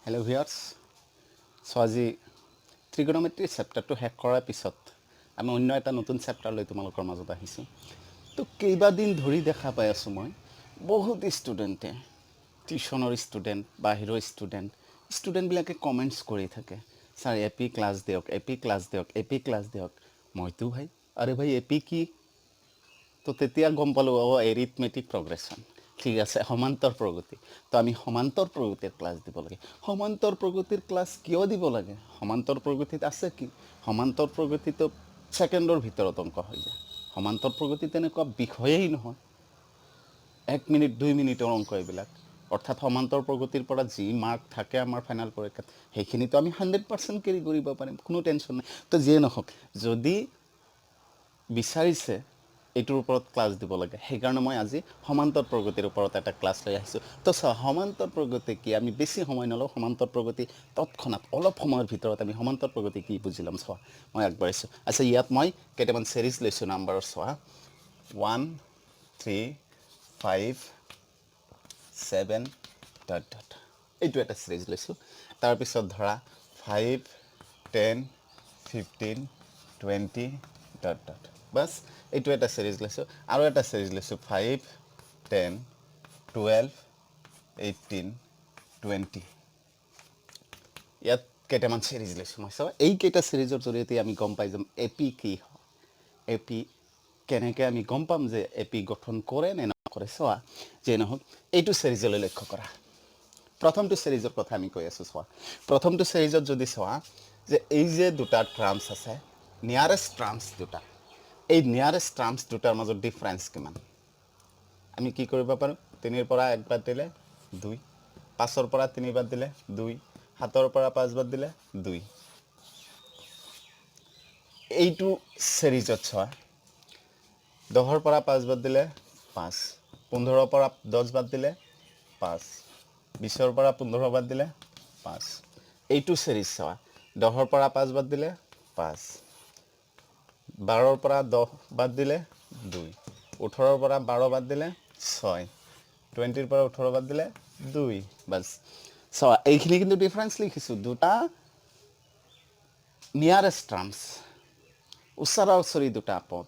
Hello' viewers, চ' আজি ট্ৰিগনমেট্ৰি চেপ্টাৰটো শেষ কৰাৰ পিছত আমি অন্য এটা নতুন চেপ্টাৰ লৈ তোমালোকৰ মাজত আহিছোঁ। তো কেইবাদিন ধৰি দেখা পাই আছোঁ মই, বহুত ষ্টুডেণ্টে, টিউশ্যনৰ ষ্টুডেণ্ট, বাহিৰৰ ষ্টুডেণ্ট, ষ্টুডেণ্টবিলাকে কমেণ্টছ কৰি থাকে, "ছাৰ, এ পি ক্লাছ দিয়ক, এ পি ক্লাছ দিয়ক, এ পি ক্লাছ দিয়ক।" মইতো ভাই, আৰে ভাই, এ পি কি? তো তেতিয়া গম পালোঁ, অ' এৰিথমেটিক প্ৰগ্ৰেশ্যন, ঠিক আছে, সমান্তৰ প্ৰগতি। তো আমি সমান্তৰ প্ৰগতিৰ ক্লাছ দিব লাগে। সমান্তৰ প্ৰগতিৰ ক্লাছ কিয় দিব লাগে? সমান্তৰ প্ৰগতিত আছে কি? সমান্তৰ প্ৰগতিটো ছেকেণ্ডৰ ভিতৰত অংক হৈ যায়। সমান্তৰ প্ৰগতি তেনেকুৱা বিষয়েই নহয়। 1 মিনিট, 2 মিনিটৰ অংক এইবিলাক। অৰ্থাৎ সমান্তৰ প্ৰগতিৰ পৰা যি মাৰ্ক থাকে আমাৰ ফাইনেল পৰীক্ষাত, সেইখিনিতো আমি 100% কেৰি কৰিব পাৰিম, কোনো টেনশ্যন নাই। তো যিয়ে নহওক, যদি বিচাৰিছে এইটোৰ ওপৰত ক্লাছ দিব লাগে, সেইকাৰণে মই আজি সমান্তৰ প্ৰগতিৰ ওপৰত এটা ক্লাছ লৈ আহিছোঁ। তো চোৱা, সমান্তৰ প্ৰগতি কি? আমি বেছি সময় নলওঁ। সমান্তৰ প্ৰগতি তৎক্ষণাত অলপ সময়ৰ ভিতৰত আমি সমান্তৰ প্ৰগতি কি বুজি ল'ম। চোৱা, মই আগবাঢ়িছোঁ। আচ্ছা, ইয়াত মই কেইটামান চিৰিজ লৈছোঁ নাম্বাৰৰ। চোৱা, 1, 3, 5, 7 dot dot, এইটো এটা চিৰিজ লৈছোঁ। তাৰপিছত ধৰা 5, 10, 15, 20 dot dot, bus, এইটো এটা চিৰিজ লৈছোঁ। আৰু এটা চিৰিজ লৈছোঁ, 5, 10, 12, 18, 20। ইয়াত কেইটামান চিৰিজ লৈছোঁ মই। চাওঁ, এইকেইটা চিৰিজৰ জৰিয়তে আমি গম পাই যাম এ পি কি হয়, এ পি কেনেকৈ আমি গম পাম যে এ পি গঠন কৰে নে নকৰে। চোৱা, যিয়ে নহওক, এইটো চিৰিজলৈ লক্ষ্য কৰা। প্ৰথমটো চিৰিজৰ কথা আমি কৈ আছোঁ। চোৱা, প্ৰথমটো চিৰিজত যদি চোৱা যে এই যে দুটা টাৰ্মছ আছে, নিয়াৰেষ্ট টাৰ্মছ দুটা, এই নিয়াৰেষ্ট টাৰ্মছ দুটাৰ মাজত ডিফাৰেঞ্চ কিমান? আমি কি কৰিব পাৰোঁ? তিনিৰ পৰা এক বাদ দিলে দুই, পাঁচৰ পৰা তিনি বাদ দিলে দুই, সাতৰ পৰা পাঁচ বাদ দিলে দুই। এইটো চিৰিজত চোৱা, 10ৰ পৰা পাঁচ বাদ দিলে পাঁচ, 15ৰ পৰা 10 বাদ দিলে পাঁচ, 20ৰ পৰা 15 বাদ দিলে পাঁচ। এইটো চিৰিজ চোৱা, 10ৰ পৰা পাঁচ বাদ দিলে পাঁচ, 12ৰ পৰা 10 বাদ দিলে দুই, 18ৰ পৰা 12 বাদ দিলে ছয়, 20ৰ পৰা 18 বাদ দিলে দুই। বাছ, চোৱা, এইখিনি কিন্তু ডিফাৰেঞ্চ লিখিছোঁ। দুটা নিয়াৰেষ্ট টাৰ্মছ, ওচৰা ওচৰি দুটা পদ,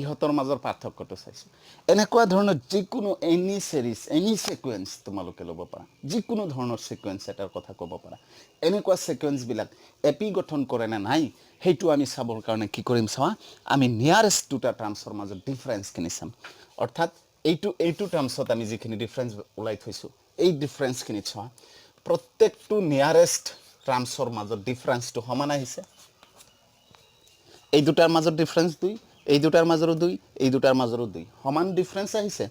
ইহঁতৰ মাজৰ পাৰ্থক্যটো চাইছোঁ। এনেকুৱা ধৰণৰ যিকোনো এনি চিৰিজ, এনি ছিকুৱেঞ্চ তোমালোকে ল'ব পাৰা, যিকোনো ধৰণৰ ছিকুৱেঞ্চ এটাৰ কথা ক'ব পাৰা। এনেকুৱা ছিকুৱেঞ্চবিলাক এপি গঠন কৰে নে নাই, সেইটো আমি চাবৰ কাৰণে কি কৰিম? চোৱা, আমি নিয়াৰেষ্ট দুটা টাৰ্মছৰ মাজত ডিফাৰেঞ্চখিনি চাম। অৰ্থাৎ এইটো টাৰ্মছত আমি যিখিনি ডিফাৰেঞ্চ ওলাই থৈছোঁ, এই ডিফাৰেঞ্চখিনি চোৱা, প্ৰত্যেকটো নিয়াৰেষ্ট টাৰ্মছৰ মাজত ডিফাৰেঞ্চটো সমান আহিছে। এই দুটাৰ মাজত ডিফাৰেঞ্চ দুই, এই দুটাৰ মাজৰো দুই, এই দুটাৰ মাজৰো দুই, সমান ডিফাৰেঞ্চ আহিছে।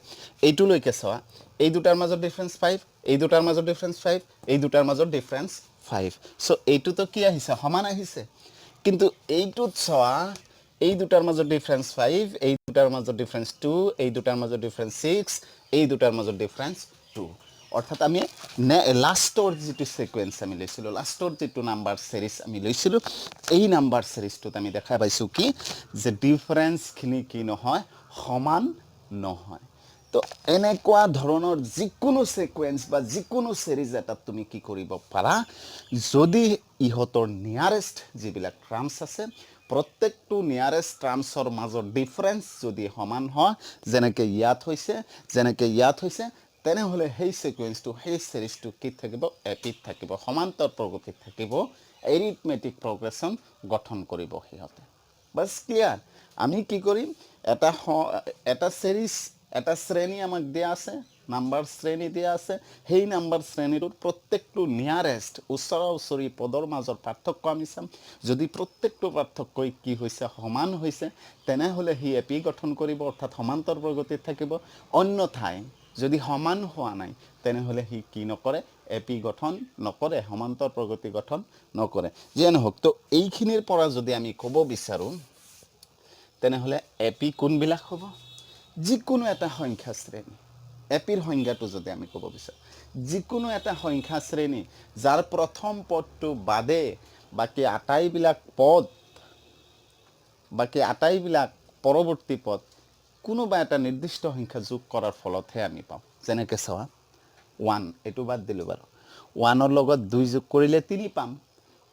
এইটোলৈকে চোৱা, এই দুটাৰ মাজত ডিফাৰেঞ্চ 5, এই দুটাৰ মাজত ডিফাৰেঞ্চ 5, এই দুটাৰ মাজত ডিফাৰেঞ্চ 5। চ' এইটোতো কি আহিছে? সমান আহিছে। কিন্তু এইটোত চোৱা, এই দুটাৰ মাজত ডিফাৰেঞ্চ 5, এই দুটাৰ মাজত ডিফাৰেঞ্চ 2, এই দুটাৰ মাজত ডিফাৰেঞ্চ 6, এই দুটাৰ মাজত ডিফাৰেঞ্চ 2। অৰ্থাৎ আমি লাষ্টৰ যিটো ছিকুৱেঞ্চ আমি লৈছিলোঁ, লাষ্টৰ যিটো নাম্বাৰ চিৰিজ আমি লৈছিলোঁ, এই নাম্বাৰ চিৰিজটোত আমি দেখা পাইছোঁ কি যে ডিফাৰেঞ্চখিনি কি নহয়? সমান নহয়। তো এনেকুৱা ধৰণৰ যিকোনো ছিকুৱেঞ্চ বা যিকোনো চিৰিজ এটাত তুমি কি কৰিব পাৰা? যদি ইহঁতৰ নিয়াৰেষ্ট যিবিলাক টাৰ্মছ আছে, প্ৰত্যেকটো নিয়াৰেষ্ট টাৰ্মছৰ মাজৰ ডিফাৰেঞ্চ যদি সমান হয়, যেনেকৈ ইয়াত হৈছে, যেনেকৈ ইয়াত হৈছে, তেনেহ'লে সেই ছিকুৱেঞ্চটো, সেই চিৰিজটো কি থাকিব? এপিত থাকিব, সমান্তৰ প্ৰগতিত থাকিব, এৰিথমেটিক প্ৰগ্ৰেশ্যন গঠন কৰিব সিহঁতে। Bus, clear? আমি কি কৰিম? এটা চিৰিজ, এটা শ্ৰেণী আমাক দিয়া আছে, নাম্বাৰ শ্ৰেণী দিয়া আছে। সেই নাম্বাৰ শ্ৰেণীটোত প্ৰত্যেকটো নিয়াৰেষ্ট, ওচৰা ওচৰি পদৰ মাজৰ পাৰ্থক্য আমি চাম। যদি প্ৰত্যেকটো পাৰ্থক্যই কি হৈছে? সমান হৈছে, তেনেহ'লে সি এপি গঠন কৰিব, অৰ্থাৎ সমান্তৰ প্ৰগতিত থাকিব। অন্যথাই যদি সমান হোৱা নাই, তেনেহ'লে সি কি নকৰে? এপি গঠন নকৰে, সমান্তৰ প্ৰগতি গঠন নকৰে। যিয়ে নহওক, তো এইখিনিৰ পৰা যদি আমি ক'ব বিচাৰোঁ, তেনেহ'লে এপি কোনবিলাক হ'ব? যিকোনো এটা সংখ্যা শ্ৰেণী, এপিৰ সংজ্ঞাটো যদি আমি ক'ব বিচাৰোঁ, যিকোনো এটা সংখ্যা শ্ৰেণী যাৰ প্ৰথম পদটো বাদে বাকী আটাইবিলাক পদ, বাকী আটাইবিলাক পৰৱৰ্তী পদ কোনোবা এটা নিৰ্দিষ্ট সংখ্যা যোগ কৰাৰ ফলতহে আমি পাওঁ। যেনেকৈ চোৱা, 1, এইটো বাদ দিলোঁ বাৰু। ওৱানৰ লগত দুই যোগ কৰিলে তিনি পাম,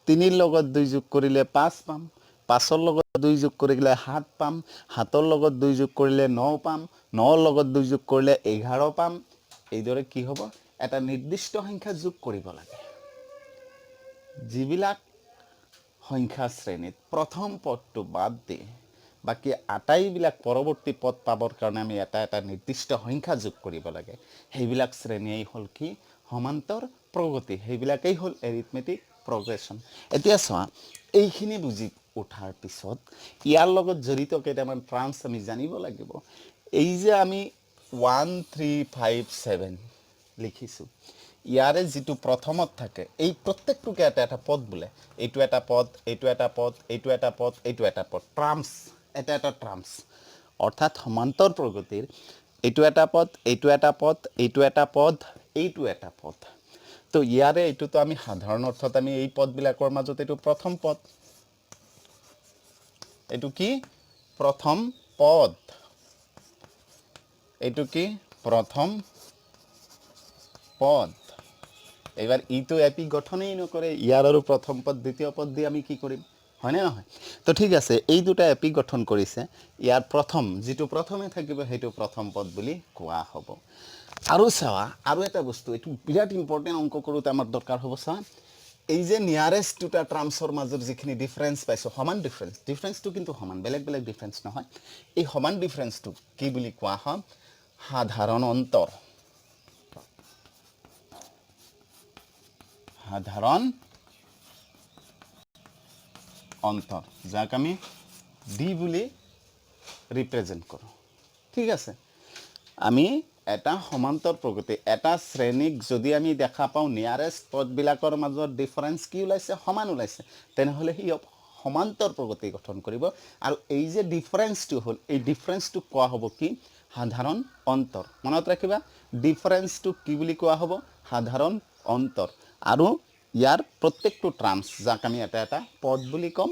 তিনিৰ লগত দুই যোগ কৰিলে পাঁচ পাম, পাঁচৰ লগত দুই যোগ কৰিলে সাত পাম, সাতৰ লগত দুই যোগ কৰিলে ন পাম, নৰ লগত দুই যোগ কৰিলে 11 পাম। এইদৰে কি হ'ব? এটা নিৰ্দিষ্ট সংখ্যা যোগ কৰিব লাগে। যিবিলাক সংখ্যা শ্ৰেণীত প্ৰথম পদটো বাদ দি বাকী আটাইবিলাক পৰৱৰ্তী পদ পাবৰ কাৰণে আমি এটা এটা নিৰ্দিষ্ট সংখ্যা যোগ কৰিব লাগে, সেইবিলাক শ্ৰেণীয়েই হ'ল কি? সমান্তৰ প্ৰগতি। সেইবিলাকেই হ'ল এৰিথমেটিক প্ৰগ্ৰেশ্যন। এতিয়া চোৱা, এইখিনি বুজি উঠাৰ পিছত ইয়াৰ লগত জড়িত কেইটামান টাৰ্মছ আমি জানিব লাগিব। এই যে আমি 1, 3, 5, 7 লিখিছোঁ, ইয়াৰে যিটো প্ৰথমত থাকে, এই প্ৰত্যেকটোকে এটা এটা পদ বোলে। এইটো এটা পদ, এইটো এটা পদ, এইটো এটা পদ, এইটো এটা পদ। টাৰ্মছ, এটা এটা টাৰ্মছ। অৰ্থাৎ সমান্তৰ প্ৰগতিৰ এইটো এটা পদ, এইটো এটা পদ, এইটো এটা পদ, এইটো এটা পদ। তো ইয়াৰে এইটোতো আমি সাধাৰণ অৰ্থত আমি এই পদবিলাকৰ মাজত এইটো প্ৰথম পদ। এইটো কি? প্ৰথম পদ। এইটো কি? প্ৰথম পদ। এইবাৰ ইটো এপি গঠনেই নকৰে। ইয়াৰ আৰু প্ৰথম পদ, দ্বিতীয় পদ দি আমি কি কৰিম, হয়নে নহয়? তো ঠিক আছে, এই দুটা এপি গঠন কৰিছে। ইয়াৰ প্ৰথম যিটো প্ৰথমে থাকিব, সেইটো প্ৰথম পদ বুলি কোৱা হ'ব। আৰু চোৱা, আৰু এটা বস্তু, এইটো বিৰাট ইম্পৰ্টেণ্ট, অংক কৰোঁতে আমাৰ দৰকাৰ হ'ব। চোৱা, এই যে নিয়াৰেষ্ট দুটা টাৰ্মছৰ মাজৰ যিখিনি ডিফাৰেঞ্চ পাইছোঁ, সমান ডিফাৰেঞ্চ, ডিফাৰেঞ্চটো কিন্তু সমান, বেলেগ বেলেগ ডিফাৰেঞ্চ নহয়। এই সমান ডিফাৰেঞ্চটো কি বুলি কোৱা হয়? সাধাৰণ অন্তৰ। সাধাৰণ অন্তৰ, যাক আমি ডি বুলি ৰিপ্ৰেজেণ্ট কৰোঁ। ঠিক আছে? আমি এটা সমান্তৰ প্ৰগতি, এটা শ্ৰেণীক যদি আমি দেখা পাওঁ নিয়াৰেষ্ট পদবিলাকৰ মাজত ডিফাৰেঞ্চ কি ওলাইছে? সমান ওলাইছে, তেনেহ'লে সি সমান্তৰ প্ৰগতি গঠন কৰিব। আৰু এই যে ডিফাৰেঞ্চটো হ'ল, এই ডিফাৰেঞ্চটোক কোৱা হ'ব কি? সাধাৰণ অন্তৰ। মনত ৰাখিবা, ডিফাৰেঞ্চটোক কি বুলি কোৱা হ'ব? সাধাৰণ অন্তৰ। আৰু ইয়াৰ প্ৰত্যেকটো টাৰ্মছ, যাক আমি এটা এটা পদ বুলি ক'ম,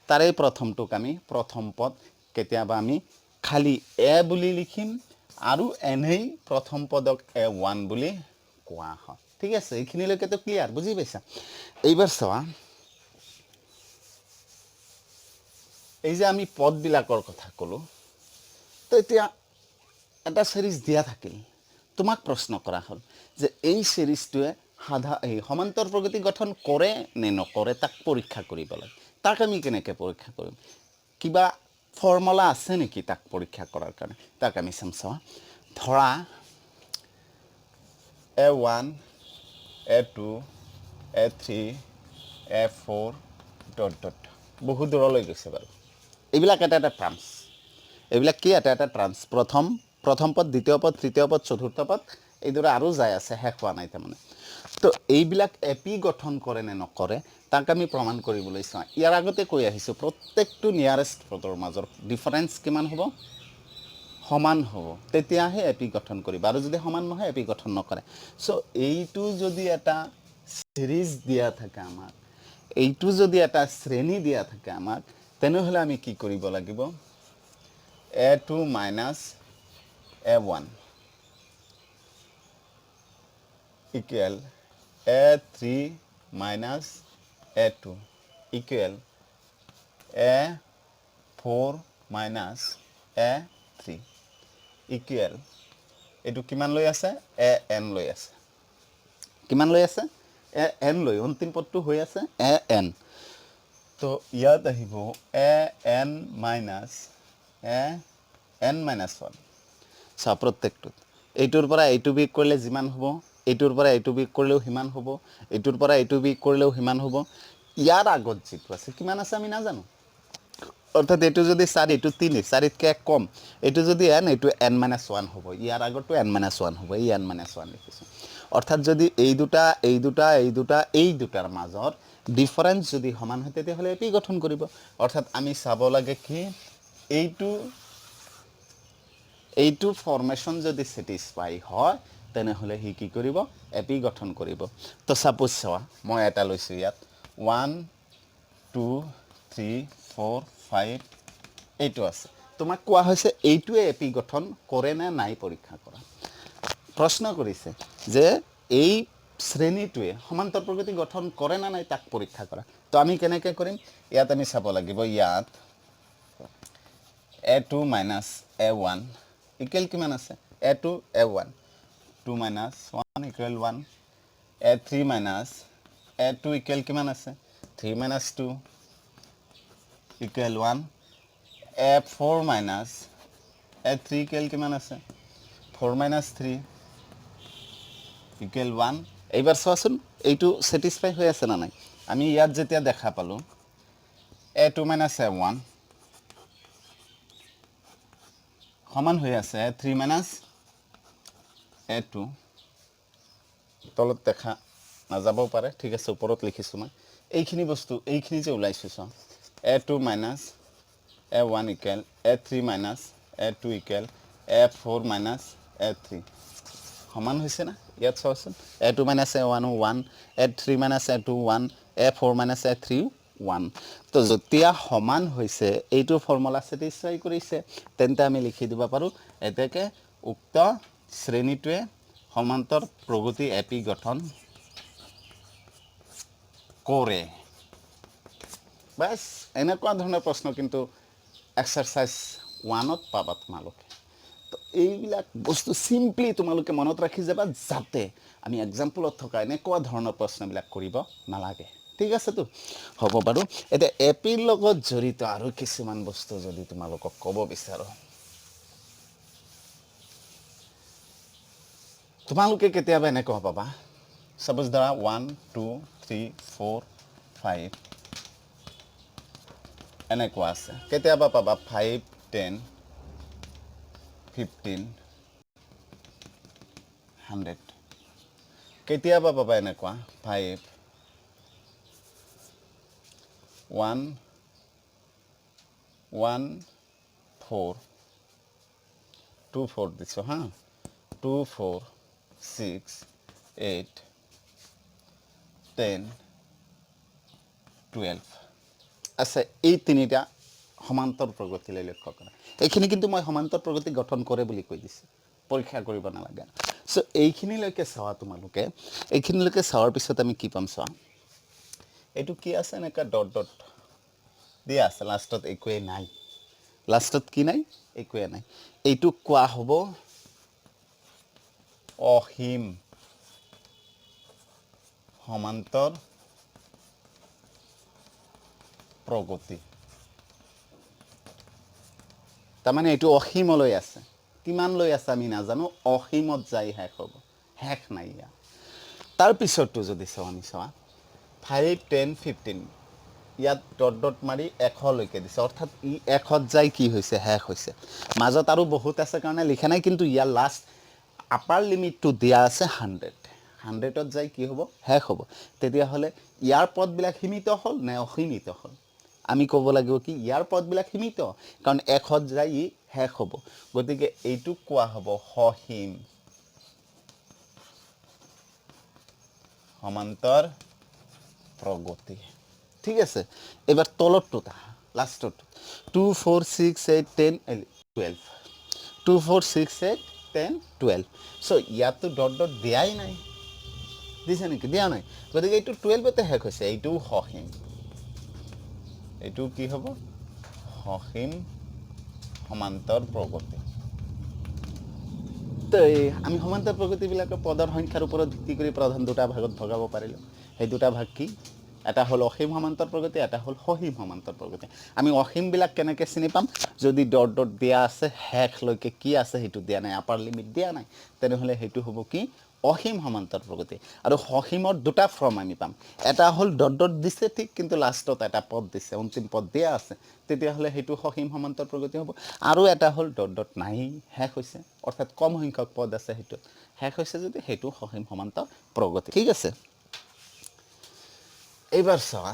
তাৰে প্ৰথমটোক আমি প্ৰথম পদ, কেতিয়াবা আমি খালী এ বুলি লিখিম আৰু এনেই প্ৰথম পদক এ ওৱান বুলি কোৱা হয়। ঠিক আছে? এইখিনিলৈকেতো ক্লিয়াৰ, বুজি পাইছা? এইবাৰ চোৱা, এই যে আমি পদবিলাকৰ কথা ক'লোঁ, তো এতিয়া এটা চিৰিজ দিয়া থাকিল, তোমাক প্ৰশ্ন কৰা হ'ল যে এই চিৰিজটোৱে এই সমান্তৰ প্ৰগতি গঠন কৰে নে নকৰে, তাক পৰীক্ষা কৰিব লাগে। তাক আমি কেনেকৈ পৰীক্ষা কৰিম? কিবা ফৰ্মুলা আছে নেকি তাক পৰীক্ষা কৰাৰ কাৰণে? তাক আমি চাম। চোৱা, ধৰা a one, a two, a three, a four dot dot, বহু দূৰলৈ গৈছে বাৰু। এইবিলাক এটা এটা টাৰ্মছ। এইবিলাক কি? এটা এটা টাৰ্মছ। প্ৰথম পদ, দ্বিতীয় পদ, তৃতীয় পদ, চতুৰ্থ পদ, এইদৰে আৰু যাই আছে, শেষ হোৱা নাই তাৰমানে। তো এইবিলাক এপি গঠন কৰে নে নকৰে, তাক আমি প্ৰমাণ কৰিবলৈ চাওঁ। ইয়াৰ আগতে কৈ আহিছোঁ, প্ৰত্যেকটো নিয়াৰেষ্ট পদৰ মাজৰ ডিফাৰেঞ্চ কিমান হ'ব? সমান হ'ব, তেতিয়াহে এপি গঠন কৰিব। আৰু যদি সমান নহয়, এপি গঠন নকৰে। চ' এইটো যদি এটা চিৰিজ দিয়া থাকে আমাক, এইটো যদি এটা শ্ৰেণী দিয়া থাকে আমাক, তেনেহ'লে আমি কি কৰিব লাগিব? A two minus a one equal a three minus a two equal a four minus a three equal, এইটো কিমান লৈ আছে? এ এন লৈ আছে। কিমান লৈ আছে? এ এন লৈ। অন্তিম পদটো হৈ আছে এ এন। তো ইয়াত আহিব a n minus a n minus one। চোৱা, প্ৰত্যেকটোত এইটোৰ পৰা এইটো বিয়োগ কৰিলে যিমান হ'ব, এইটোৰ পৰা এইটো বিয়োগ কৰিলেও সিমান হ'ব, এইটোৰ পৰা এইটো বিয়োগ কৰিলেও সিমান হ'ব। ইয়াৰ আগত যিটো আছে, কিমান আছে আমি নাজানো। অৰ্থাৎ এইটো যদি চাৰি, এইটো তিনি, চাৰিতকৈ এক কম। এইটো যদি এন, এইটো এন মাইনাছ ওৱান হ'ব। ইয়াৰ আগতো এন মাইনাছ ওৱান হ'ব। এই এন মাইনাছ ওৱান লিখিছোঁ। অৰ্থাৎ যদি এই দুটা, এই দুটা, এই দুটা, এই দুটাৰ মাজত ডিফাৰেঞ্চ যদি সমান হয়, তেতিয়াহ'লে এপি গঠন কৰিব। অৰ্থাৎ আমি চাব লাগে কি, এইটো ফৰ্মেশ্যন যদি ছেটিছফাই হয়, তেনেহ'লে সি কি কৰিব? এপি গঠন কৰিব। তো ছাপ'জ চোৱা, মই এটা লৈছোঁ ইয়াত one, two, three, four, five, এইটো আছে। তোমাক কোৱা হৈছে এইটোৱে এপি গঠন কৰে নে নাই পৰীক্ষা কৰা। প্ৰশ্ন কৰিছে যে এই শ্ৰেণীটোৱে সমান্তৰ প্ৰগতি গঠন কৰে নে নাই তাক পৰীক্ষা কৰা। তো আমি কেনেকৈ কৰিম? ইয়াত আমি চাব লাগিব, ইয়াত a two minus a one equal কিমান আছে? A two, a one, two minus one equal one. A three minus a two equal কিমান আছে? Three minus two equal one. A four minus a three equal কিমান আছে? Four minus three equal one. এইবাৰ চোৱাচোন, এইটো satisfy হৈ আছে নে নাই? আমি ইয়াত যেতিয়া দেখা পালোঁ a two minus a one সমান হৈ আছে a three minus a two। তলত দেখা নাযাবও পাৰে, ঠিক আছে, ওপৰত লিখিছোঁ মই। এইখিনি বস্তু, এইখিনি যে ওলাইছোঁ, চোৱা, a two minus a one equal a three minus a two equal a four minus a three সমান হৈছে না? ইয়াত চোৱাচোন, a two minus a one one, a three minus a two one, a four minus a থ্ৰীও one. তো যেতিয়া সমান হৈছে, এইটো ফৰ্মুলা ছেটিছফাই কৰিছে, তেন্তে আমি লিখি দিব পাৰোঁ, এতেকে উক্ত শ্ৰেণীটোৱে সমান্তৰ প্ৰগতি এ পি গঠন কৰে। বাছ, এনেকুৱা ধৰণৰ প্ৰশ্ন কিন্তু এক্সাৰচাইজ ওৱানত পাবা তোমালোকে। তো এইবিলাক বস্তু চিম্পলি তোমালোকে মনত ৰাখি যাবা, যাতে আমি এক্সাম্পলত থকা এনেকুৱা ধৰণৰ প্ৰশ্নবিলাক কৰিব নালাগে। ঠিক আছেতো? হ'ব বাৰু। এতিয়া এ পিৰ লগত জড়িত আৰু কিছুমান বস্তু যদি তোমালোকক ক'ব বিচাৰোঁ, তোমালোকে কেতিয়াবা এনেকুৱা পাবা, ছাপ'জ ধৰা one, two, three, four, five এনেকুৱা আছে। কেতিয়াবা পাবা ফাইভ, 10, 15, 100। কেতিয়াবা পাবা এনেকুৱা five, one, one, four, two, four দিছোঁ, হা, two, four, six, eight, 10, 12 আছে। এই তিনিটা সমান্তৰ প্ৰগতিলৈ লক্ষ্য কৰা। এইখিনি কিন্তু মই সমান্তৰ প্ৰগতি গঠন কৰে বুলি কৈ দিছোঁ, পৰীক্ষা কৰিব নালাগে। চ' এইখিনিলৈকে চোৱা তোমালোকে। এইখিনিলৈকে চোৱাৰ পিছত আমি কি পাম চোৱা। এইটো কি আছে? এনেকুৱা ডট ডট দিয়া আছে, লাষ্টত একোৱেই নাই। লাষ্টত কি নাই? একোৱেই নাই। এইটোক কোৱা হ'ব অসীম সমান্তৰ প্ৰগতি। তাৰমানে এইটো অসীমলৈ আছে। কিমান লৈ আছে আমি নাজানো, অসীমত যাই শেষ হ'ব, শেষ নাই ইয়াৰ। তাৰপিছতটো যদি চাওঁ আমি, চোৱা, 5, 10, 15, ইয়াত ডট ডট মাৰি 100লৈকে দিছে। অৰ্থাৎ ই 100ত যাই কি হৈছে? শেষ হৈছে। মাজত আৰু বহুত আছে কাৰণে লিখা নাই, কিন্তু ইয়াৰ লাষ্ট আপাৰ লিমিটটো দিয়া আছে 100। 100ত যাই কি হ'ব? শেষ হ'ব। তেতিয়াহ'লে ইয়াৰ পদবিলাক সীমিত হ'ল নে অসীমিত হ'ল? আমি ক'ব লাগিব কি, ইয়াৰ পদবিলাক সীমিত, কাৰণ 100ত যাই ই শেষ হ'ব। গতিকে এইটোক কোৱা হ'ব সসীম সমান্তৰ প্ৰগতি। ঠিক আছে। এইবাৰ তলৰটোত আহা, লাষ্টত two, four, six, eight, 10, 12, two, four, six, eight, 10, 12। So ইয়াততো ডট ডট দিয়াই নাই। দিছে নেকি? দিয়া নাই। গতিকে এইটো 12তে শেষ হৈছে। এইটোও সসীম। এইটো কি হ'ব? সসীম সমান্তৰ প্ৰগতি। তো এই আমি সমান্তৰ প্ৰগতিবিলাকৰ পদৰ সংখ্যাৰ ওপৰত ভিত্তি কৰি প্ৰধান দুটা ভাগত ভগাব পাৰিলোঁ। সেই দুটা ভাগ কি? এটা হ'ল অসীম সমান্তৰ প্ৰগতি, এটা হ'ল সসীম সমান্তৰ প্ৰগতি। আমি অসীমবিলাক কেনেকৈ চিনি পাম? যদি ডট ডট দিয়া আছে, শেষলৈকে কি আছে সেইটো দিয়া নাই, আপাৰ লিমিট দিয়া নাই, তেনেহ'লে সেইটো হ'ব কি? অসীম সমান্তৰ প্ৰগতি। আৰু সসীমৰ দুটা ফৰ্ম আমি পাম। এটা হ'ল ডট ডট দিছে ঠিক, কিন্তু লাষ্টত এটা পদ দিছে, অন্তিম পদ দিয়া আছে, তেতিয়াহ'লে সেইটো সসীম সমান্তৰ প্ৰগতি হ'ব। আৰু এটা হ'ল ডট ডট নাই, শেষ হৈছে, অৰ্থাৎ কম সংখ্যক পদ আছে, সেইটোত শেষ হৈছে যদি, সেইটো সসীম সমান্তৰ প্ৰগতি। ঠিক আছে। এইবাৰ চোৱা,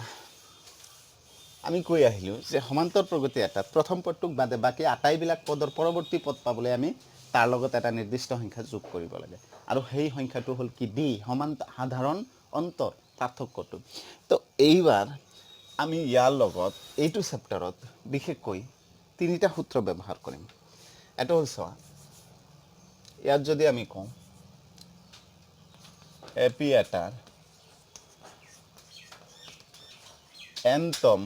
আমি কৈ আহিলোঁ যে সমান্তৰ প্ৰগতি এটাত প্ৰথম পদটোক বাদে বাকী আটাইবিলাক পদৰ পৰৱৰ্তী পদ পাবলৈ আমি তাৰ লগত এটা নিৰ্দিষ্ট সংখ্যা যোগ কৰিব লাগে। আৰু সেই সংখ্যাটো হ'ল কি? ডি, সমান সাধাৰণ অন্তৰ পাৰ্থক্যটো। তো এইবাৰ আমি ইয়াৰ লগত এইটো চেপ্টাৰত বিশেষকৈ তিনিটা সূত্ৰ ব্যৱহাৰ কৰিম। এটা হ'ল, চোৱা, ইয়াত যদি আমি কওঁ এপি এটাৰ এনতম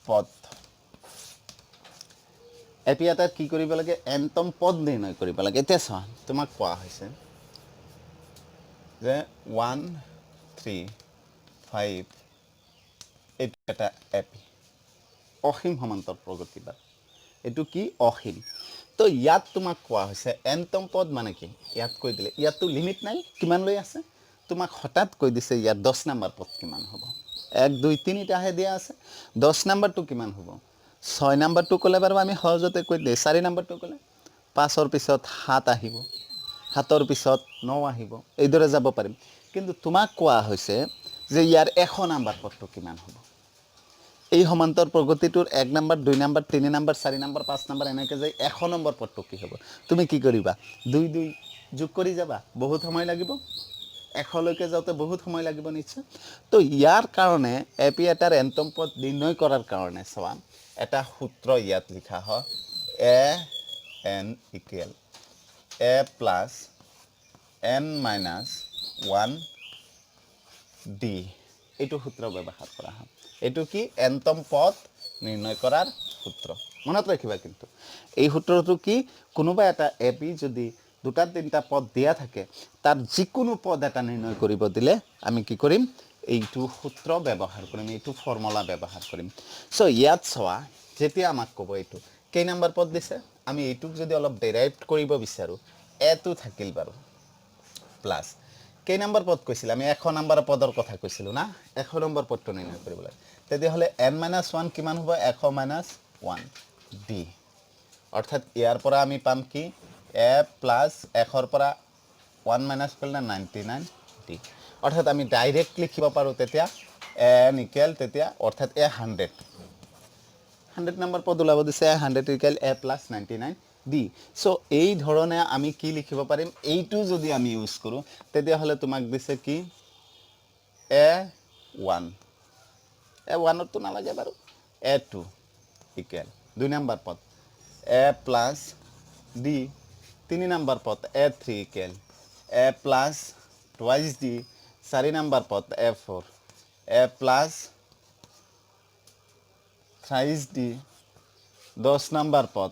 পদ। এপি এটাত কি কৰিব লাগে? এনতম পদ নিৰ্ণয় কৰিব লাগে। এতিয়া চোৱা, তোমাক কোৱা হৈছে যে ওৱান থ্ৰী ফাইভ, এইটো এটা এপি, অসীম সমান্তৰ প্ৰগতিবাদ। এইটো কি? অসীম। তো ইয়াত তোমাক কোৱা হৈছে এনতম পদ মানে কি? ইয়াত কৈ দিলে, ইয়াততো লিমিট নাই কিমান লৈ আছে। তোমাক হঠাৎ কৈ দিছে ইয়াত 10 নাম্বাৰ পদ কিমান হ'ব। এক, দুই, তিনিটাহে দিয়া আছে। 10 নাম্বাৰটো কিমান হ'ব? 6 নাম্বাৰটো ক'লে বাৰু আমি সহজতে কৈ দিলে। 4 নাম্বাৰটো ক'লে 5ৰ পিছত 7 আহিব, 7ৰ পিছত 9 আহিব, এইদৰে যাব পাৰিম। কিন্তু তোমাক কোৱা হৈছে যে ইয়াৰ 100 নাম্বাৰ পদটো কিমান হ'ব। এই সমান্তৰ প্ৰগতিটোৰ 1 number, 2 number, 3 number, 4 number, 5 number, এনেকৈ যাই 100 নম্বৰ পদটো কি হ'ব? তুমি কি কৰিবা? দুই দুই যোগ কৰি যাবা, বহুত সময় লাগিব। 100লৈকে যাওঁতে বহুত সময় লাগিব নিশ্চয়। তো ইয়াৰ কাৰণে এপি এটাৰ এনতম পদ নিৰ্ণয় কৰাৰ কাৰণে চোৱা, এটা সূত্ৰ ইয়াত লিখা হয়, a n equal a plus n minus one d। এইটো সূত্ৰ ব্যৱহাৰ কৰা হয়। এইটো কি? এনতম পদ নিৰ্ণয় কৰাৰ সূত্ৰ। মনত ৰাখিবা কিন্তু, এই সূত্ৰটো কি? কোনোবা এটা এ পি যদি দুটা তিনিটা পদ দিয়া থাকে, তাৰ যিকোনো পদ এটা নিৰ্ণয় কৰিব দিলে আমি কি কৰিম? এইটো সূত্ৰ ব্যৱহাৰ কৰিম, এইটো ফৰ্মুলা ব্যৱহাৰ কৰিম। চ' ইয়াত চোৱা, যেতিয়া আমাক ক'ব এইটো কেই নাম্বাৰ পদ দিছে, আমি এইটোক যদি অলপ ডেৰাইভ কৰিব বিচাৰোঁ, এটো থাকিল বাৰু, প্লাছ কেই নম্বৰ পদ কৈছিলে? আমি 100 নম্বৰ পদৰ কথা কৈছিলোঁ না? 100 নম্বৰ পদটো নিৰ্ণয় কৰিব লাগে। তেতিয়াহ'লে এন মাইনাছ ওৱান কিমান হ'ব? 100 মাইনাছ ওৱান ডি। অৰ্থাৎ ইয়াৰ পৰা আমি পাম কি? এ প্লাছ 100ৰ পৰা ওৱান মাইনাছ কৰিলে 99 ডি। অৰ্থাৎ আমি ডাইৰেক্ট লিখিব পাৰোঁ তেতিয়া এ এন ইকুৱেল তেতিয়া, অৰ্থাৎ এ হাণ্ড্ৰেড, 100 নম্বৰ পদ ওলাব দিছে, a 100 equal a plus 99 d। So এই ধৰণে আমি কি লিখিব পাৰিম? এইটো যদি আমি ইউজ কৰোঁ, তেতিয়াহ'লে তোমাক দিছে কি? এ ওৱান, এ ওৱানততো নালাগে বাৰু, এ টু ইকুৱেল 2 নম্বৰ পদ এ প্লাছ ডি, 3 নম্বৰ পদ a three equal a plus twice d, 4 number পদ a four a plus thrice d, 10 number পদ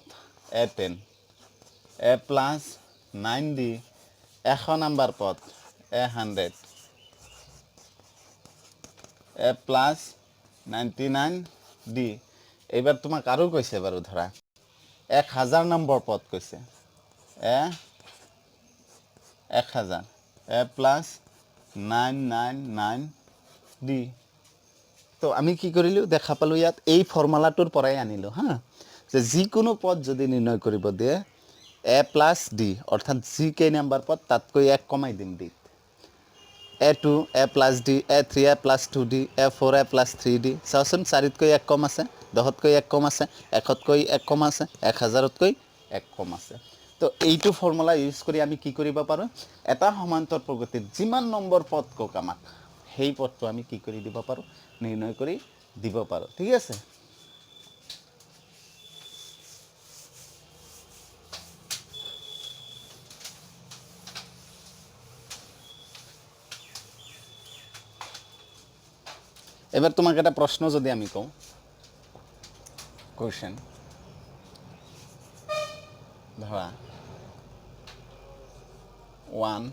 a 10 a plus nine d, 100 number পদ a 100 a plus 99 d। এইবাৰ তোমাক আৰু কৈছে বাৰু, ধৰা 1000 নম্বৰ পদ কৈছে, এ 1000 a plus 999 d। তো আমি কি কৰিলোঁ দেখা পালোঁ, ইয়াত এই ফৰ্মুলাটোৰ পৰাই আনিলোঁ হা, যে যিকোনো পদ যদি নিৰ্ণয় কৰিব দিয়ে, এ প্লাছ ডি, অৰ্থাৎ যি কেই নাম্বাৰ পদ তাতকৈ এক কমাই দিম ডিত। A two a plus d, a three a plus two d, a four a plus three d। চাওচোন, চাৰিতকৈ এক কম আছে, 10তকৈ এক কম আছে, 100তকৈ এক কম আছে, 1000তকৈ এক কম আছে। তো এইটো ফৰ্মুলা ইউজ কৰি আমি কি কৰিব পাৰোঁ? এটা সমান্তৰ প্ৰগতিত যিমান নম্বৰ পদ কওক আমাক, সেই পদটো আমি কি কৰি দিব পাৰোঁ? নিৰ্ণয় কৰি দিব পাৰোঁ। ঠিক আছে। এবাৰ তোমাক এটা প্ৰশ্ন যদি আমি কওঁ, কুৱেশ্যন ধৰা one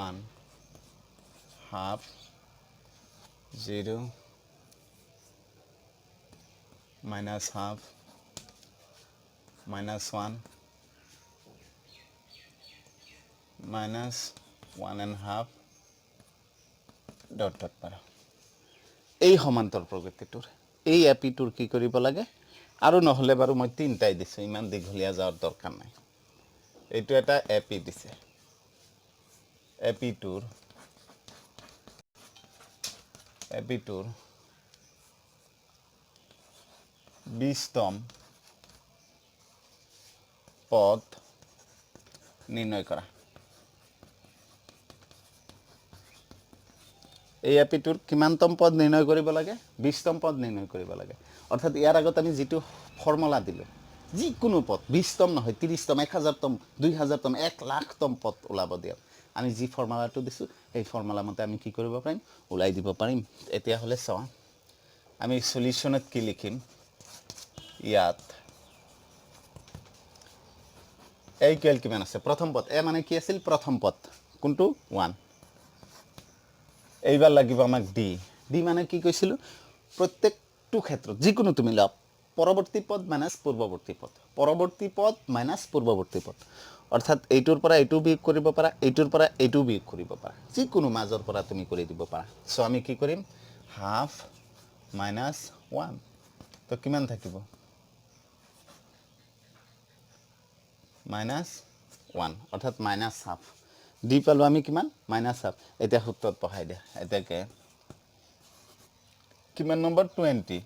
one half zero minus half minus one minus one and half dot dot পাৰ, এই সমান্তৰ প্ৰগতিটোৰ, এই এপিটোৰ কি কৰিব লাগে? আৰু নহ'লে বাৰু মই তিনিটাই দিছোঁ, ইমান দীঘলীয়া যোৱাৰ দৰকাৰ নাই। এইটো এটা এপি দিছে, এপিটোৰ 20তম পদ নিৰ্ণয় কৰা। এই এপিটোৰ কিমানতম পদ নিৰ্ণয় কৰিব লাগে? 20তম পদ নিৰ্ণয় কৰিব লাগে। অৰ্থাৎ ইয়াৰ আগত আমি যিটো ফৰ্মুলা দিলোঁ, যিকোনো পদ, 20তম নহয়, 30তম, 1000তম, 2000তম, 1 লাখতম পদ ওলাব দিয়ক, আমি যি ফৰ্মুলাটো দিছোঁ, সেই ফৰ্মুলা মতে আমি কি কৰিব পাৰিম? ওলাই দিব পাৰিম। এতিয়াহ'লে চোৱা, আমি চলিউশ্যনত কি লিখিম? ইয়াত এ ইকুৱেল কিমান আছে? প্ৰথম পদ। এ মানে কি আছিল? প্ৰথম পদ। কোনটো? ওৱান। এইবাৰ লাগিব আমাক ডি। ডি মানে কি কৈছিলোঁ? প্ৰত্যেকটো ক্ষেত্ৰত যিকোনো তুমি লোৱা, পৰৱৰ্তী পদ মাইনাছ পূৰ্বৱৰ্তী পদ, পৰৱৰ্তী পদ মাইনাছ পূৰ্বৱৰ্তী পদ। অৰ্থাৎ এইটোৰ পৰা এইটো বিয়োগ কৰিব পাৰা, এইটোৰ পৰা এইটো বিয়োগ কৰিব পাৰা, যিকোনো মাজৰ পৰা তুমি কৰি দিব পাৰা। চ' আমি কি কৰিম? Half minus one. তো কিমান থাকিব? মাইনাছ ওৱান, অৰ্থাৎ মাইনাছ হাফ। ডি পালোঁ আমি কিমান? Minus half. এতিয়া সূত্ৰত বহাই দিয়া। এতিয়াকে কিমান নম্বৰ? 20।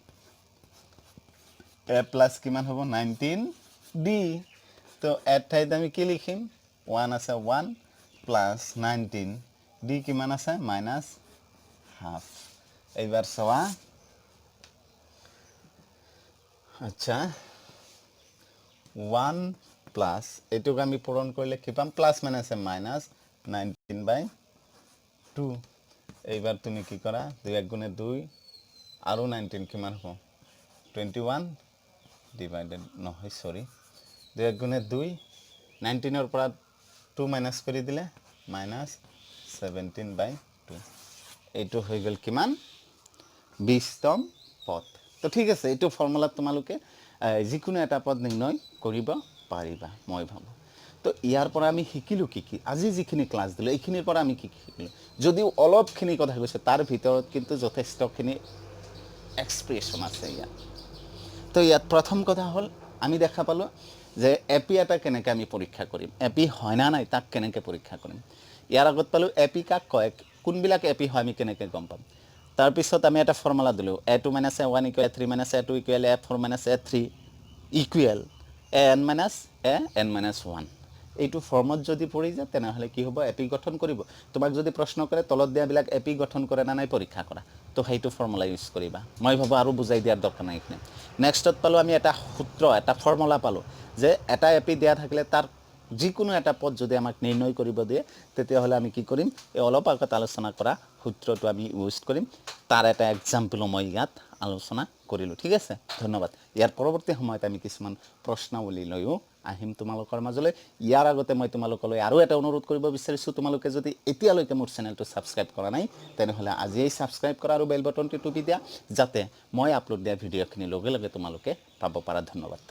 এ প্লাছ কিমান হ'ব? 19 ডি। তো এৰ ঠাইত আমি কি লিখিম? ওৱান আছে, ওৱান প্লাছ 19। ডি কিমান আছে? Minus half. এইবাৰ চোৱা। আচ্ছা, ওৱান প্লাছ এইটোক আমি পূৰণ কৰিলে কি পাম? প্লাছ মাইনাছে মাইনাছ 19 বাই 2। এইবাৰ তুমি কি কৰা? দুই এক গুণে দুই আৰু 19 কিমান হ'ব? 21 ডিভাইডেড, নহয়, চৰি, দুই এক গুণে দুই, 19ৰ পৰা টু মাইনাছ কৰি দিলে মাইনাছ 17 বাই 2। এইটো হৈ গ'ল কিমান? 20তম পদ। তো ঠিক আছে, এইটো ফৰ্মুলাত তোমালোকে যিকোনো এটা পদ নিৰ্ণয় কৰিব পাৰিবা, মই ভাবোঁ। তো ইয়াৰ পৰা আমি শিকিলোঁ কি কি? আজি যিখিনি ক্লাছ দিলোঁ, এইখিনিৰ পৰা আমি কি কি শিকিলোঁ? যদিও অলপখিনি কথা কৈছোঁ, তাৰ ভিতৰত কিন্তু যথেষ্টখিনি এক্সপ্ৰেছন আছে ইয়াত। তো ইয়াত প্ৰথম কথা হ'ল, আমি দেখা পালোঁ যে এপি এটা কেনেকৈ আমি পৰীক্ষা কৰিম, এপি হয় না নাই তাক কেনেকৈ পৰীক্ষা কৰিম। ইয়াৰ আগত পালোঁ এপি কাক কয়, কোনবিলাক এপি হয় আমি কেনেকৈ গম পাম। তাৰপিছত আমি এটা ফৰ্মুলা দিলোঁ, a 2 minus a 1 equal a 3 minus a 2 equal a 4 minus a 3 equal a n minus a n minus 1। এইটো ফৰ্মত যদি পৰি যায়, তেনেহ'লে কি হ'ব? এপি গঠন কৰিব। তোমাক যদি প্ৰশ্ন কৰে, তলত দিয়াবিলাক এপি গঠন কৰে নে নাই পৰীক্ষা কৰা, তো সেইটো ফৰ্মুলা ইউজ কৰিবা। মই ভাবোঁ আৰু বুজাই দিয়াৰ দৰকাৰ নাই এইখিনি। নেক্সটত পালোঁ আমি এটা সূত্ৰ, এটা ফৰ্মুলা পালোঁ যে এটা এপি দিয়া থাকিলে তাৰ যিকোনো এটা পদ যদি আমাক নিৰ্ণয় কৰিব দিয়ে, তেতিয়াহ'লে আমি কি কৰিম? এই অলপ আগত আলোচনা কৰা সূত্ৰটো আমি ইউজ কৰিম। তাৰ এটা এক্সাম্পলো মই ইয়াত আলোচনা কৰিলোঁ। ঠিক আছে, ধন্যবাদ। ইয়াৰ পৰৱৰ্তী সময়ত আমি কিছুমান প্ৰশ্নাৱলী লৈও আহিম তোমালোকৰ মাজলৈ। ইয়াৰ আগতে মই তোমালোকলৈ আৰু এটা অনুৰোধ কৰিব বিচাৰিছোঁ। তোমালোকে যদি এতিয়ালৈকে মোৰ চেনেলটো ছাবস্ক্ৰাইব কৰা নাই, তেনেহ'লে আজিয়েই ছাবস্ক্ৰাইব কৰা আৰু বেল বটনটো টিপি দিয়া, যাতে মই আপলোড দিয়া ভিডিঅ'খিনি লগে লগে তোমালোকে পাব পাৰা। ধন্যবাদ।